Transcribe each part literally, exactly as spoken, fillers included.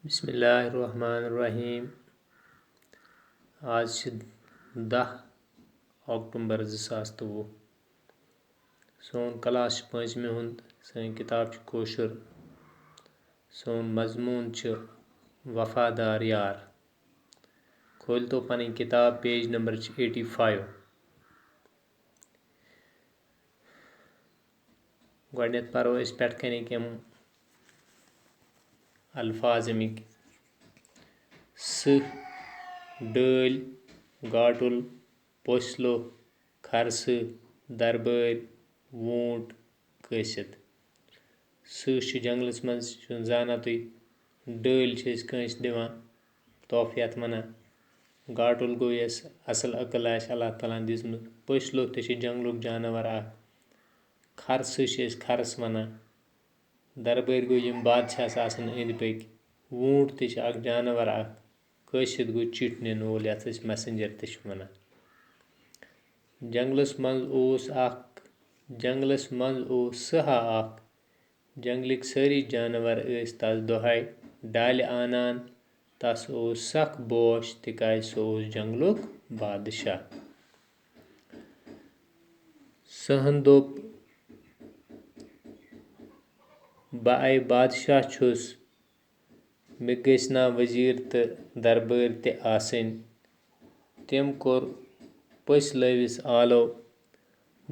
بسم اللہ الرحمن الرحیم۔ آز چھِ دَہ اکتوبر زٕ ساس تہٕ وُہ۔ سون کلاس چھُ پٲنٛژمہِ ہُنٛد، سٲنۍ کِتاب چھِ کٲشُر، سون مضموٗن چھُ وفادار یار۔ کھولۍ تو پنٕنۍ کِتاب، page number چھِ eighty five۔ گۄڈٕنٮ۪تھ پرو أسۍ پٮ۪ٹھ کَنِکۍ یِم الفاظ اَمِکۍ: سٕہہ، ڈٲلۍ، گاٹُل، پوٚژھ لوٚہ، کھرسہٕ، دربٲرۍ، ووٗنٛٹ، کٲسِتھ۔ سٕہہ چھُ جنٛگلَس منٛز، چھُنہٕ زانان تُہۍ، ڈٲلۍ چھِ أسۍ کٲنٛسہِ دِوان، تحفہٕ یَتھ وَنان۔ گاٹُل گوٚو یَس اَصٕل عقل آسہِ اللہ تعالیٰ ہَن دِژمٕژ۔ پٔژھۍ لوٚہ تہِ چھِ جنٛگلُک جاناوار اَکھ۔ کھرسہٕ چھِ أسۍ کھرس وَنان۔ دربٲرۍ گوٚو یِم بادشاہَس آسَن أنٛدۍ پٔکۍ۔ ووٗنٛٹ تہِ چھِ اَکھ جاناوار اَکھ۔ کٲشِر گوٚو چِٹھۍ نِنہٕ وول، یَتھ أسۍ messenger تہِ چھِ وَنان۔ جنٛگلَس منٛز اوس اَکھ، جنٛگلَس منٛز اوس سٕہہ اَکھ۔ جنٛگلٕکۍ سٲری جاناوار ٲسۍ تَس دۄہَے ڈالہِ آنان۔ تَس اوس سَکھ بوش، تِکیٛازِ سُہ اوس جنٛگلُک بادشاہ۔ سٕہن دوٚپ، "بہٕ اے بادشاہ چھُس، مےٚ گٔژھۍ نا وزیٖر تہٕ دربٲرۍ تہِ آسٕنۍ؟" تٔمۍ کوٚر پٔژھۍ لٲوِس آلو،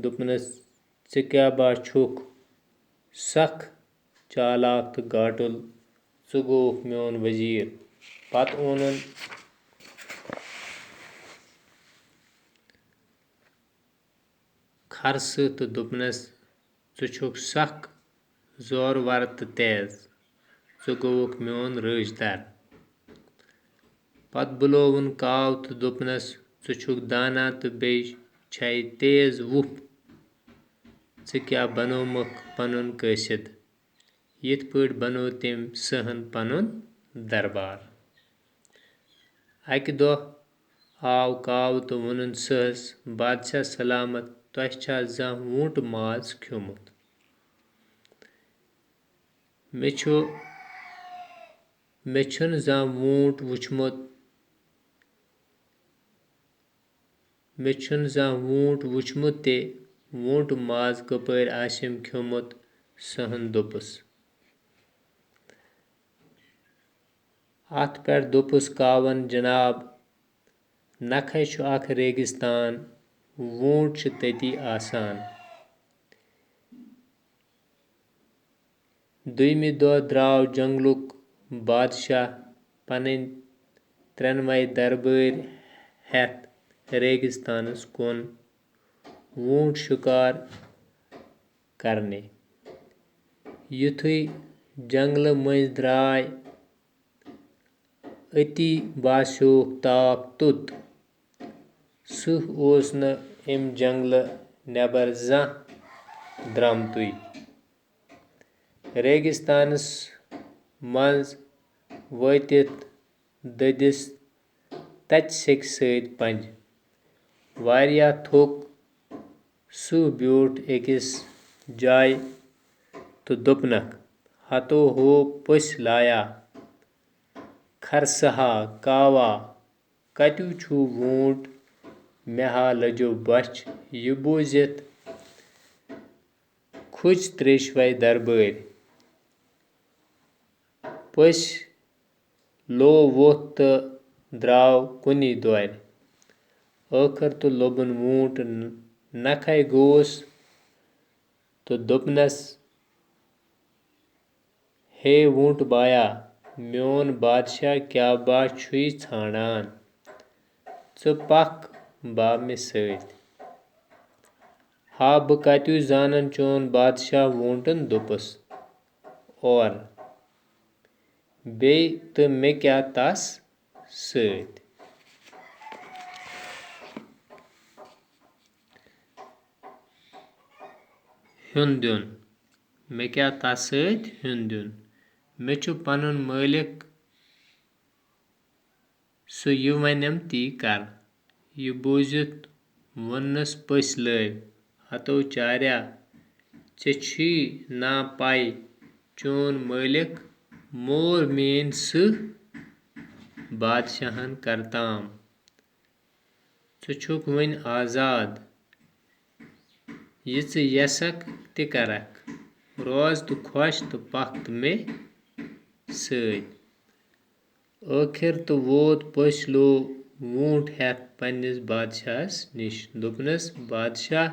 دوٚپنَس، "ژٕ کیٛاہ با چھُکھ سَکھ چالاک تہٕ گاٹُل؟ ژٕ گوٚوُکھ میون وزیٖر۔" پتہٕ اوٚنُن کھرسہٕ تہٕ دوٚپنَس، "ژٕ چھُکھ سَکھ زورور تہٕ تیز، ژٕ گوٚوُکھ میون رٲچھدر۔" پتہٕ بُلووُن کاو تہٕ دوٚپنَس، "ژٕ چھُکھ دانا تہٕ بیٚیہِ چھے تیز وُپھ، ژٕ کیٛاہ بنوومُکھ پنُن قٲصد؟" یِتھ پٲٹھۍ بنوو تٔمۍ سٕہن پنُن دربار۔ اَکہِ دۄہ آو کاو تہٕ ووٚنُن سٕہس، "بادشاہ سلامت، تۄہہِ چھا زانٛہہ ووٗنٛٹہٕ ماز کھیوٚمُت؟ مےٚ چھُ، مےٚ چھُنہٕ زانٛہہ ووٗنٛٹ وُچھمُت، مےٚ چھُنہٕ زانٛہہ ووٗنٛٹ وُچھمُت تہِ، ووٗنٛٹہٕ ماز کپٲرۍ آسٮ۪م کھیوٚمُت؟" سٕہن دوٚپُس۔ اَتھ پٮ۪ٹھ دوٚپُس کاوَن، "جناب، نکھے چھُ اکھ ریگستان، ووٗنٛٹ چھِ تٔتی آسان۔" دوٚیمہِ دۄہ درٛاو جنٛگلُک بادشاہ پنٕنۍ ترٛٮ۪نوَے دربٲرۍ ہٮ۪تھ ریگستانس کُن ووٗنٛٹ شِکار کرنہِ۔ یُتھُے جنٛگلہٕ مٔنٛزۍ درٛاے، أتی باسیوکھ تاپھ توٚت۔ سٕہہ اوس نہٕ اَمہِ جنٛگلہٕ نٮ۪بر زانٛہہ درٛامتُے۔ ریگستانس منٛز وٲتِتھ دٔدِس تَتہِ سیٚکہِ سۭتۍ پنٛجہِ۔ واریاہ تھوٚک۔ سٕہہ بیوٗٹھ أکِس جایہِ تہٕ دوٚپنکھ، "ہتو ہو پٔژھۍ لایا، کھرسہا، کاوا، کتیُو چھُو ووٗنٛٹ؟ مےٚ ہا لٔجو بۄچھ۔" یہِ بوٗزِتھ کھٔژ تریشوے دربٲرۍ۔ پٔژھۍ لوو ووٚتھ تہٕ درٛاو کُنی دورِ۔ ٲخٕر تہٕ لوٚبُن ووٗنٛٹ نکھے گوس تہٕ دوٚپنس، "ہے ووٗنٛٹ بایا، میون بادشاہ کیٛاہ با چھُے ژھانٛڈان؟ ژٕ پکھ با مےٚ سۭتۍ۔ ہا، بہٕ کتیُو زانن چون بادشاہ ووٗنٛٹن؟" دوٚپُس، "اور بیٚیہِ تہٕ مےٚ کیٛاہ تس سۭتۍ ہیُن دیُن؟ مےٚ کیٛاہ تس سۭتۍ ہیُن دیُن؟ مےٚ چھُ پنُن مٲلِک، سُہ یہِ ونٮ۪م تی کر۔" یہِ بوٗزِتھ ووٚننس پٔژھۍ لٲوۍ، "ہتو چاریا، ژےٚ چھی نا پَے، چون مٲلِک مور میٲنۍ سٕہہ بادشاہن کرتام۔ ژٕ چھُکھ وۄنۍ آزاد، یہِ ژٕ یژھکھ تہِ کرکھ۔ روز تہٕ خۄش تہٕ پکھ تہٕ مےٚ سۭتۍ۔ ٲخر تہٕ ووت پٔژھۍ لو ووٗنٛٹ ہٮ۪تھ پننِس بادشاہس نِش۔ دوٚپنس، بادشاہ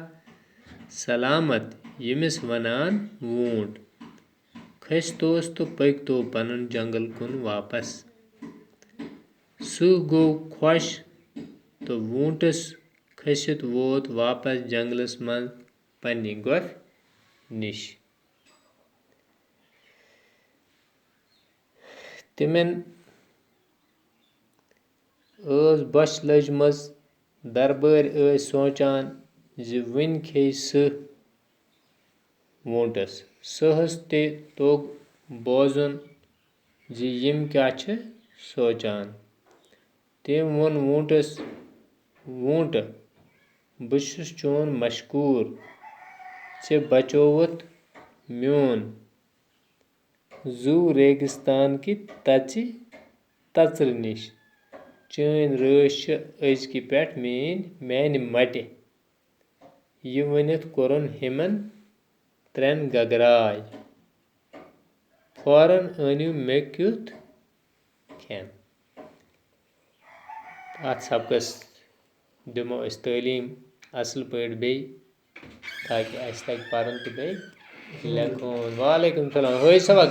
سلامت، ییٚمِس ونان ووٗنٛٹ۔ کھٔسۍتوس تہٕ پٔکۍتو پنُن جنگل کُن واپس۔ سٕہہ گوٚو خۄش تہٕ ووٗنٛٹس کھٔسِتھ ووت واپس جنگلس منٛز پننہِ گۄپھِ نِش۔ تِمن ٲس بۄچھِ لٔجمٕژ۔ دربٲرۍ ٲسۍ سونٛچان زِ وُنہِ کھیٚیہِ سٕہہ ووٗنٛٹس۔ سٕہس تہِ توٚگ بوزُن زِ یِم کیٛاہ چھِ سونٛچان۔ تٔمۍ ووٚن ووٗنٛٹس، ووٗنٛٹہٕ، بہٕ چھُس چون مشکوٗر، ژےٚ بچووُتھ میون زُو ریگستان کہِ تژِ تژرِ نِش۔ چٲنۍ رٲچھ چھِ أزکہِ پٮ۪ٹھ میٲنۍ، میانہِ مٹہِ۔ یہِ ؤنِتھ کوٚرُن ہیمن ترٛٮ۪ن گگراے۔ فوراً أنِو مےٚ کیُتھ کھٮ۪ن۔ اَتھ سبقس دِمو أسۍ تعلیٖم اَصٕل پٲٹھۍ بیٚیہِ، تاکہِ اَسہِ تَگہِ پَرُن تہٕ بیٚیہِ لیکھُن۔ وعلیکم السلام۔ ہٲے سبق۔